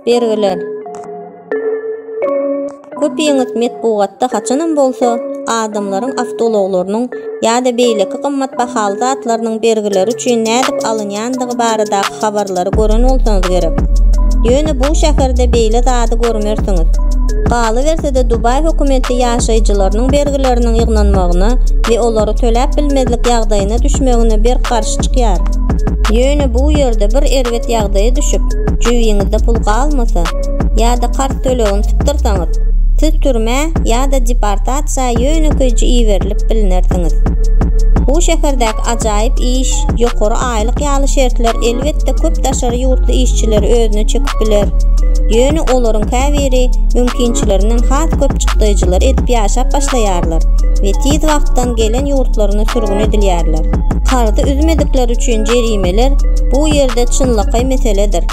Bergiler. Köpiňiz metbugatda haçanam bolsa adamlaryň awtoulaglarynyň ýa-da beýleki gymmat bahaly zatlarynyň bergileri üçin nädip alynýandygy baradaky habarlary gören bolsaňyz gerek. Ýöne bu şäherde beýle zady görmersiňiz. Galyberse-de Dubaý hökümeti ýaşaýjylarynyň bergileriniň ýygnanmagyna we olary töläp bilmezlik ýagdaýyna düşmegine berk garşy çykýar. Ýöne bu ýerde bir erbet ýagdaýa düşüp, jübiňizde pul galmasa ýa-da karz tölegini sypdyrsaňyz, siz türmä ýa-da deportasiýa ýönekeýje iberilip bilnersiňiz. Bu şäherdäki ajaýyp iş, ýokary aýlyk ýaly şertler elbetde köp daşary ýurtly işçileri özüne çekip biler. Ýöne olaryň käbiri mümkinçilerinden has köp çykdaýjylar edip ýaşap başlaýarlar we tiz wagtdan gelen ýurtlaryna sürgün edilýärler. Karzy üzmedikleri üçin jerimeler bu ýerde çynlakaý meseledir.